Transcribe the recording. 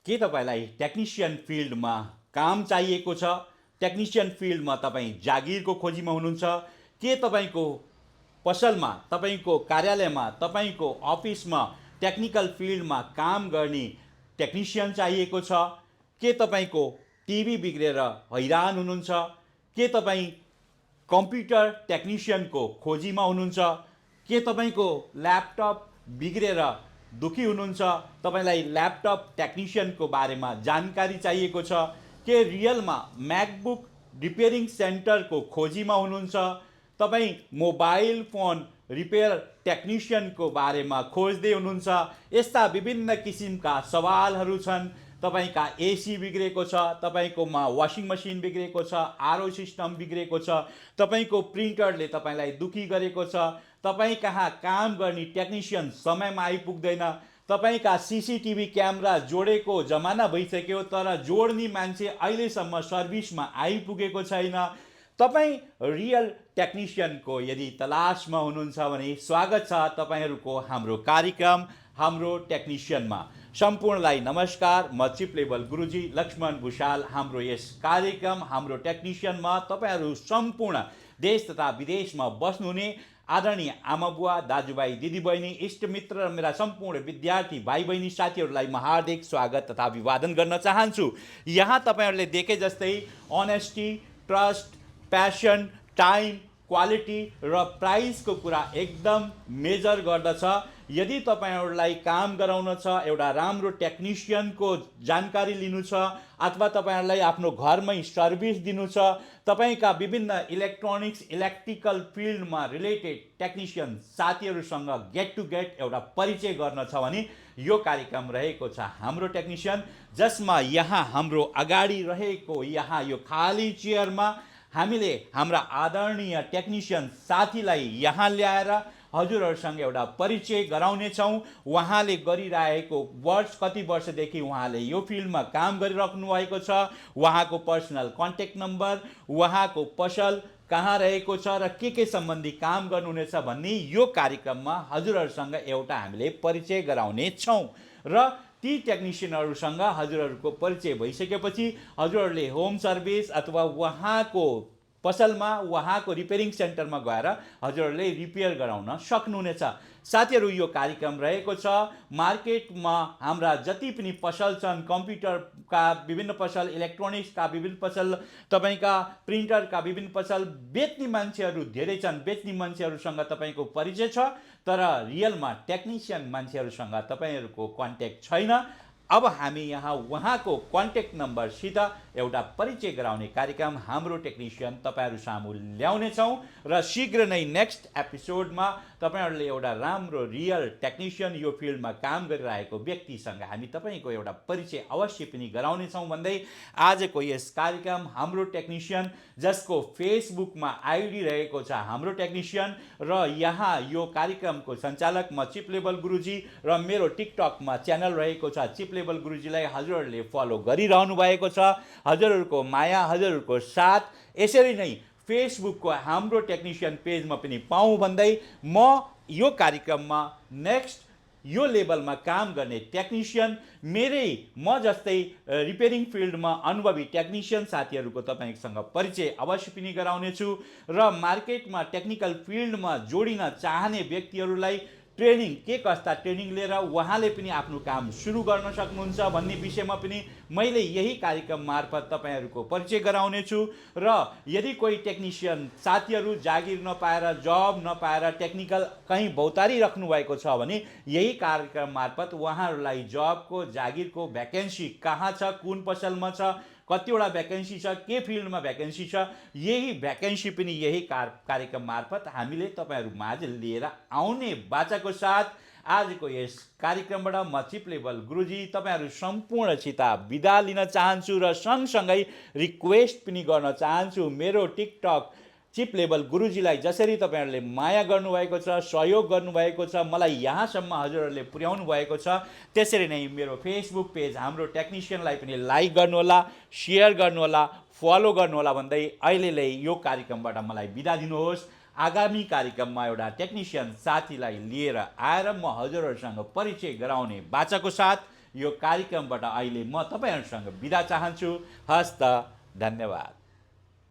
के तपाईँलाई टेक्निसियन फिल्डमा काम चाहिएको छ? टेक्निसियन फिल्डमा तपाईँ जागिरको खोजीमा हुनुहुन्छ? के तपाईँको पसलमा, तपाईँको कार्यालयमा, तपाईँको अफिसमा टेक्निकल फिल्डमा काम गर्ने टेक्निसियन चाहिएको छ? के तपाईँको टिभी बिग्रेर हैरान हुनुहुन्छ? के तपाईँ कम्प्युटर टेक्निसियनको खोजीमा हुनुहुन्छ? के तपाईँको ल्यापटप बिग्रेर दुखी हुनुहुन्छ? तपाईँलाई ल्यापटप टेक्निसियनको बारेमा जानकारी चाहिएको छ? के रियलमा म्याकबुक रिपेयरिङ सेन्टरको खोजीमा हुनुहुन्छ? तपाईँ मोबाइल फोन रिपेयर टेक्निसियनको बारेमा खोज्दै हुनुहुन्छ? यस्ता विभिन्न किसिमका सवालहरू छन्। तपाईँका एसी बिग्रेको छ, तपाईँकोमा वासिङ मसिन बिग्रेको छ, आरओ सिस्टम बिग्रेको छ, तपाईँको प्रिन्टरले तपाईँलाई दुखी गरेको छ, तपाईँ कहाँ काम गर्ने टेक्निसियन समयमा आइपुग्दैन, तपाईँका सिसिटिभी क्यामेरा जोडेको जमाना भइसक्यो तर जोड्ने मान्छे अहिलेसम्म सर्भिसमा आइपुगेको छैन। तपाईँ रियल टेक्निसियनको यदि तलासमा हुनुहुन्छ भने स्वागत छ तपाईँहरूको हाम्रो कार्यक्रम हाम्रो टेक्निसियनमा। सम्पूर्णलाई नमस्कार। म चिप लेभल गुरुजी लक्ष्मण भुषाल। हाम्रो यस कार्यक्रम हाम्रो टेक्निसियनमा तपाईँहरू सम्पूर्ण देश तथा विदेशमा बस्नुहुने आदरणीय आमा बुवा, दाजुभाइ, दिदीबहिनी, इष्टमित्र र मेरा सम्पूर्ण विद्यार्थी भाइ बहिनी साथीहरूलाई म हार्दिक स्वागत तथा अभिवादन गर्न चाहन्छु। यहाँ तपाईँहरूले देखे जस्तै honesty, trust, passion, time, quality र प्राइसको कुरा एकदम मेजर गर्दछ। यदि तपाईँहरूलाई काम गराउन छ, एउटा राम्रो टेक्निसियनको जानकारी लिनु छ अथवा तपाईँहरूलाई आफ्नो घरमै सर्भिस दिनु छ, तपाईँका विभिन्न इलेक्ट्रोनिक्स इलेक्ट्रिकल फिल्डमा रिलेटेड टेक्निसियन साथीहरूसँग गेट टु गेट एउटा परिचय गर्न छ भने यो कार्यक्रम रहेको छ हाम्रो टेक्निसियन, जसमा यहाँ हाम्रो अगाडि रहेको यहाँ यो खाली चेयरमा हामीले हाम्रा आदरणीय टेक्निसियन साथीलाई यहाँ ल्याएर हजुरहरूसँग एउटा परिचय गराउनेछौँ। उहाँले गरिरहेको कति वर्षदेखि उहाँले यो फिल्डमा काम गरिराख्नु भएको छ, उहाँको पर्सनल कन्ट्याक्ट नम्बर, उहाँको पसल कहाँ रहेको छ र के सम्बन्धी काम गर्नुहुनेछ भन्ने यो कार्यक्रममा हजुरहरूसँग एउटा हामीले परिचय गराउने छौँ। र ती टेक्निसियनहरूसँग हजुरहरूको परिचय भइसकेपछि हजुरहरूले होम सर्भिस अथवा उहाँको पसलमा, उहाँको रिपेयरिङ सेन्टरमा गएर हजुरहरूले रिपेयर गराउन सक्नुहुनेछ। साथीहरू, यो कार्यक्रम रहेको छ मार्केटमा हाम्रा जति पनि पसल छन्, कम्प्युटरका विभिन्न पसल, इलेक्ट्रोनिक्सका विभिन्न पसल, तपाईँका प्रिन्टरका विभिन्न पसल बेच्ने मान्छेहरू धेरै छन्। बेच्ने मान्छेहरूसँग तपाईँको परिचय छ तर रियलमा टेक्निसियन मान्छेहरूसँग तपाईँहरूको कन्ट्याक्ट छैन। अब हामी यहाँ उहाँको कन्ट्याक्ट नम्बरसित एउटा परिचय गराउने कार्यक्रम हाम्रो टेक्निसियन तपाईँहरू सामु ल्याउनेछौँ र शीघ्र नै नेक्स्ट एपिसोडमा तपाईँहरूले एउटा राम्रो रियल टेक्निसियन यो फिल्डमा काम गरिरहेको व्यक्तिसँग हामी तपाईँको एउटा परिचय अवश्य पनि गराउनेछौँ भन्दै आजको यस कार्यक्रम हाम्रो टेक्निसियन, जसको फेसबुकमा आइडी रहेको छ हाम्रो टेक्निसियन र यहाँ यो कार्यक्रमको सञ्चालक म चिप लेभल गुरुजी र मेरो टिकटकमा च्यानल रहेको छ चिप लेभल गुरुजीलाई हजुरहरूले फलो गरिरहनु भएको छ। हजुरहरूको माया, हजुरहरूको साथ यसरी नै फेसबुकको हाम्रो टेक्निसियन पेजमा पनि पाऊँ भन्दै म यो कार्यक्रममा नेक्स्ट यो लेभलमा काम गर्ने टेक्निसियन, म जस्तै रिपेयरिङ फिल्डमा अनुभवी टेक्निसियन साथीहरूको तपाईँसँग परिचय अवश्य पनि गराउनेछु र मार्केटमा टेक्निकल फिल्डमा जोडिन चाहने व्यक्तिहरूलाई ट्रेनिङ के कस्ता ट्रेनिङ लिएर उहाँले पनि आफ्नो काम सुरु गर्न सक्नुहुन्छ भन्ने विषयमा पनि मैले यही कार्यक्रम मार्फत तपाईँहरूको परिचय गराउनेछु। र यदि कोही टेक्निसियन साथीहरू जागिर नपाएर, जब नपाएर टेक्निकल कहीँ भौतारी राख्नु भएको छ भने यही कार्यक्रम मार्फत उहाँहरूलाई जबको, जागिरको भ्याकेन्सी कहाँ छ, कुन पसलमा छ, कतिवटा भ्याकेन्सी छ, के फिल्डमा भ्याकेन्सी छ, यही भ्याकेन्सी पनि यही कार्यक्रम मार्फत हामीले तपाईँहरू माझ लिएर आउने बाचाको साथ आजको यस कार्यक्रमबाट म चिप लेभल गुरुजी तपाईँहरू सम्पूर्णसित बिदा लिन चाहन्छु र सँगसँगै रिक्वेस्ट पनि गर्न चाहन्छु मेरो टिकटक चिप लेभल गुरुजीलाई जसरी तपाईँहरूले माया गर्नुभएको छ, सहयोग गर्नुभएको छ, मलाई यहाँसम्म हजुरहरूले पुर्याउनु भएको छ, त्यसरी नै मेरो फेसबुक पेज हाम्रो टेक्निसियनलाई पनि लाइक गर्नुहोला, सेयर गर्नुहोला, फलो गर्नुहोला भन्दै अहिलेलाई यो कार्यक्रमबाट मलाई बिदा दिनुहोस्। आगामी कार्यक्रममा एउटा टेक्निसियन साथीलाई लिएर आएर म हजुरहरूसँग परिचय गराउने बाचाको साथ यो कार्यक्रमबाट अहिले म तपाईँहरूसँग बिदा चाहन्छु। हस् त, धन्यवाद।